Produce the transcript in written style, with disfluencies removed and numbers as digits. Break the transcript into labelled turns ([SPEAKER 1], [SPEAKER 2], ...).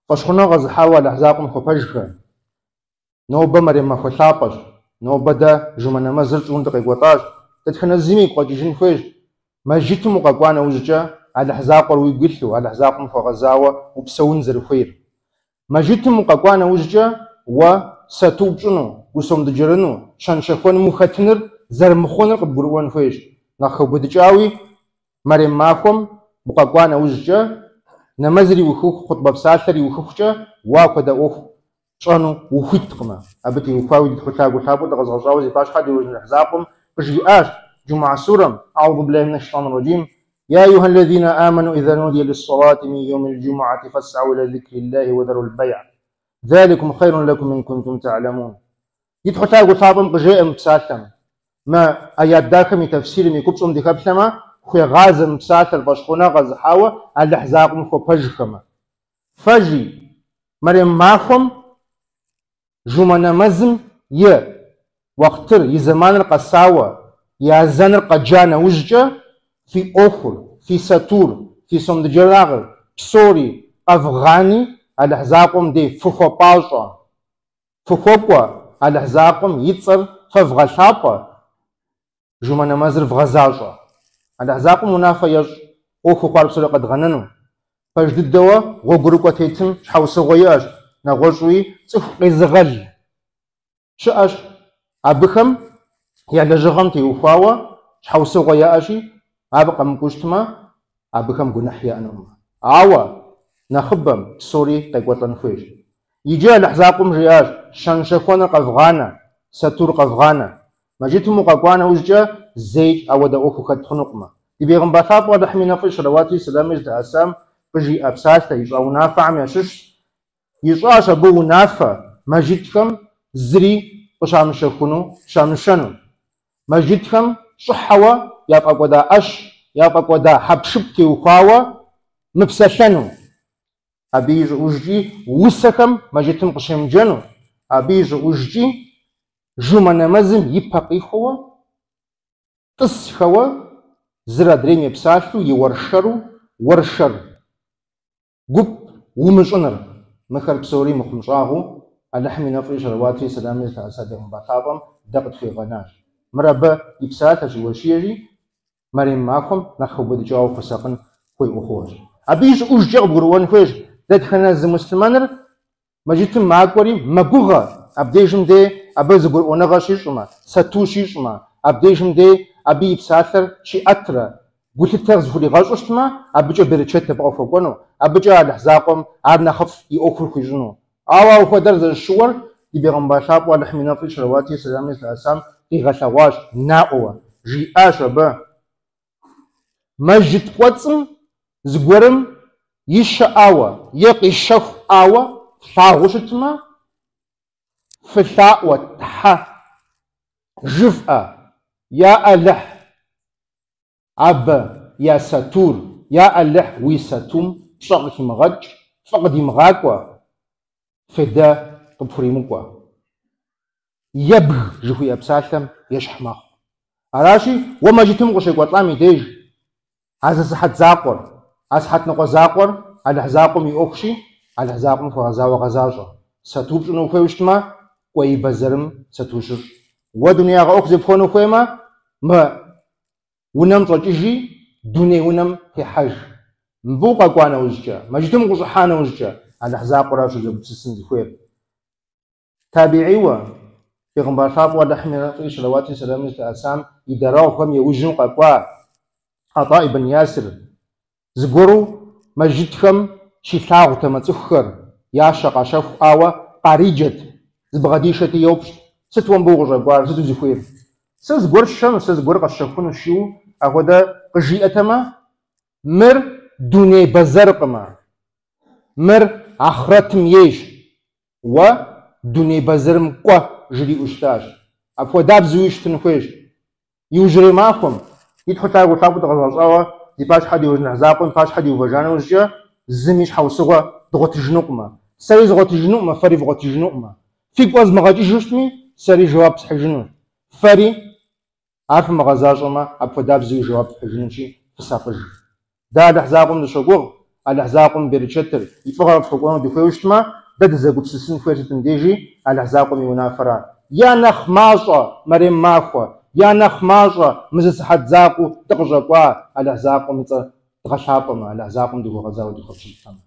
[SPEAKER 1] Фӏэщхъуныгъэ къэзыхьауэ Алыхь закъуэм хуэпэжхэ. Нобэ мэрем махуэ лъапӏэщ. Нобэ дэ жумэ нэмэзыр тщӏыну дыкъекӏуэлӏащ. Дэтхэнэ зыми игу къэкӏыжын хуейщ. Мэжджытым укъэкӏуа нэужькӏэ Алыхь закъуэр уигу илъу, Алыхь закъуэм хуэгъэзауэ упсэун зэрыхуейр. Мэжджытым укъэкӏуа нэужькӏэ уэ сату пщӏыну, усондыджэрыну, щэн-щэхуэным ухэтыныр зэрымыхъуныр къыбгурыӏуэн хуейщ. Нэхъ хэубыдыкӏауи, мэрем махуэм укъэкӏуа нэужькӏэ, нэмэзыр иухыху, хъутӏбэ псалъэр иухыхукӏэ уэ апхуэдэ ӏуэху пщӏэну ухуиткъымэ. Абы теухуауи ди Тхьэу Лъагэу Лъапӏэу дыкъэзыгъэщӏауэ зи пащхьэ диувэжын Алыхь закъуэм къыжиӏащ Джумуа сурэм, Аузу биллахи минэш шейтӏани раджим, Я айюха ллазина аману иза нудия лиссалати мин йоумил джумуати фасъау иля зикриллахи ва зарул бейъ. Заликум хайрун лакум ин кунтум та'ламун. Ди Тхьэу Лъагэу Лъапӏэм къыжеӏэ мы псалъэм. Мы аят дахэм и тэфсирым и купщӏэм дыхэплъэмэ, хуегъазэ мы псалъэр фӏэщхъуныгъэ къэзыхьауэ Алыхь закъуэм хуэпэжхэмэ. Фэ жи, мэрем махуэм жумэ нэмэзым и уэхътыр, и зэманыр къэсауэ, и азэныр къэджа нэужькӏэ, фи ӏуэхур, фи сатур, фи сондыджэрагъыр псори къэвгъани Алыхь закъуэм дей фыхуэпӏащӏэ. Фыхуэкӏуэ, Алыхь закъуэм и цӏэр фэ вгъэлъапӏэ, жумэ нэмэзыр вгъэзащӏэ. Алыхь закъуэм унафэ ещӏ, ӏуэхуу хъуар псори къэдгъэнэну. Пэж дыдэуэ гъуэгурыкӏуэ тетым щхьэусыгъуэ иӏэщ, нэгъуэщӏуи цӏыху къезыгъэл щыӏэщ. Абыхэм я лэжьыгъэм теухуауэ щхьэусыгъуэ яӏэщи, абы къэмыкӏуэу щытмэ, абыхэм гуэныхь яӏэнукъым. Ауэ нэхъыбэм псори къекӏуэлӏэн хуейщ. Иджы Алыхь закъуэм жиӏащ, Щэн-щэхуэныр къэвгъанэ, сатур къэвгъанэ. Мэжджытым укъэкӏуа нэужькӏэ зэикӏ ауэдэ ӏуэху ухэт хъунукъымэ. Ди бегъымбар лъапӏэу Алыхьым и нэфӏри щэлэуатри сэламри зылъэӏэсам къыжиӏа псалъэ, ищӏа унафэхэм ящыщщ, Ищӏащ абы унафэ мэжджытхэм зыри къыщамыщэхуну, щамыщэну. Мэжджытхэм щӏыхьэуэ яфӏэкӏуэда ӏэщ, яфӏэкӏуэда хьэпшып теухуауэ мыпсэлъэну. Абы ищӏыӏужкӏи усэхэм мэжджытым къыщемыджэну, абы ищӏыӏужкӏи жумэ нэмэзым и пэ къихуэуэ, тӏысхэуэ зыр адрейм епсалъэу, еуэршэру, уэршэр гуп умыщӏыныр, мыхэр псори мыхъумыщӏагъэу Алыхьым и нэфӏри щэлэуатри сэламри зылъэӏэса бегъымбар лъапӏэм дэ къытхуигъэнащ. Мыр абы и псалъэщ, и уэщиещи, мэрем махуэм нэхъ хэубыдыкӏауэ хуэсакъын хуей ӏуэхугъуэщ. Абы ищӏыӏужкӏэ къыбгурыӏуэн хуейщ, дэтхэнэ зы муслъымэныр Мэжджытым макӏуэри мэгугъэ, абдежым дей абы зэгурыӏуэныгъэ щищӏмэ, сату щищӏмэ, абдежым дей абы и псалъэр щиӏэтрэ, гулъытэ зыхуригъэщӏу щытмэ, абыкӏэ берычэт абы къыхуэкӏуэну, абыкӏэ Алыхь закъуэм ар нэхъыфӏ и ӏуэхур хуищӏыну. Ауэ апхуэдэр зэрыщыуэр ди бегъымбар лъапӏэу Алыхьым и нэфӏри щэлэуатри сэламри зылъэӏэсам къигъэлъэгъуащ наӏуэуэ. Жиӏащ абы. Мэжджыт кӏуэцӏым зыгуэрым ищэӏауэ е къищэхуӏауэ флъагъуу щытмэ, фылъаӏуэ Тхьэ, жывӏэ, Я Алыхь, абы я сатур, я Алыхь уи сатум пщӏэ къыхимыгъэкӏ, фӏы къыдимыгъакӏуэ, фейдэ къыпхуримыкӏуэ. Ебг жыхуиӏэ псалъэм ещхь мэхъу. Аращи, уэ мэжджытым укъыщекӏуэлӏам и деж а зы сыхьэт закъуэр, а сыхьэт ныкъуэ закъуэр Алыхь закъуэм и ӏуэхущи, Алыхь закъуэм хуэгъэзауэ гъэзащӏэ. Сату пщӏыну ухуейуэ щытмэ, кӏуэи бэзэрым сату щыщӏ. Уэ дунеягъэ ӏуэху зепхуэну ухуеймэ, мы унэм щӏэкӏыжи, дуней унэм техьэж. Мыбы укъэкӏуа нэужькӏэ, мэжджытым укъыщӏыхьа нэужькӏэ, Алыхь закъуэращ узэгупсысын зыхуейр. Табиӏийуэ, бегъымбар лъапӏэу Алыхьым и нэфӏри щэлэуатри сэламри зылъэӏэсам и дарэгъухэм иужьым къэкӏуа Ата ибн Ясир зыгуэру мэжджытхэм щилъагъутэмэ цӏыхухэр ящэ къащэхуӏауэ къариджэт, зыбгъэдишэти еупщӏт, Сыт уэ мыбы укъыщӏэкӏуар, сыт узыхуейр? Сэ зыгуэр сщэну, сэ зыгуэр къэсщэхуну жиӏэу апхуэдэ къыжиӏэтэмэ, мыр дуней бэзэркъымэ, мыр ахърэтым ейщ, Уэ дуней бэзэрым кӏуэ, жриӏэу щытащ. Апхуэдабзэуи щытын хуейщ. Иужьрей махуэм, ди Тхьэу Лъагэу Лъапӏэу дыкъэзыгъэщӏауэ зи пащхьэ диувэжын Алыхь закъуэм и пащхьэ диувэжа нэужькӏэ, зыми щхьэусыгъуэ дгъуэтыжынукъымэ. Сэри згъуэтыжынукъымэ, фэри вгъуэтыжынукъымэ. Фигу къэзмыгъэкӏыжу щытми, сэри жэуап схьыжынущ. Фэри ар фымыгъэзащӏэмэ, апхуэдабзэуи жэуап фхьыжынущи, фысакъыж. Дэ Алыхь закъуэм дыщогугъ. Алыхь закъуэм и берычэтыр, и фӏыгъэр къытхуэкӏуэну дыхуейуэ щытмэ, дэ дызэгупсысын хуейр сытым дежи Алыхь закъуэм и унафэра. Я нэхъ мащӏэ мэрем махуэ, я нэхъ мащӏэ мы зы сыхьэт закъуэу дыкъыщӏэкӏуа Алыхь закъуэм и цӏэр дгъэлъапӏэмэ, Алыхь закъуэм дыхуэгъэзауэ дыхуэпщылӏхэмэ.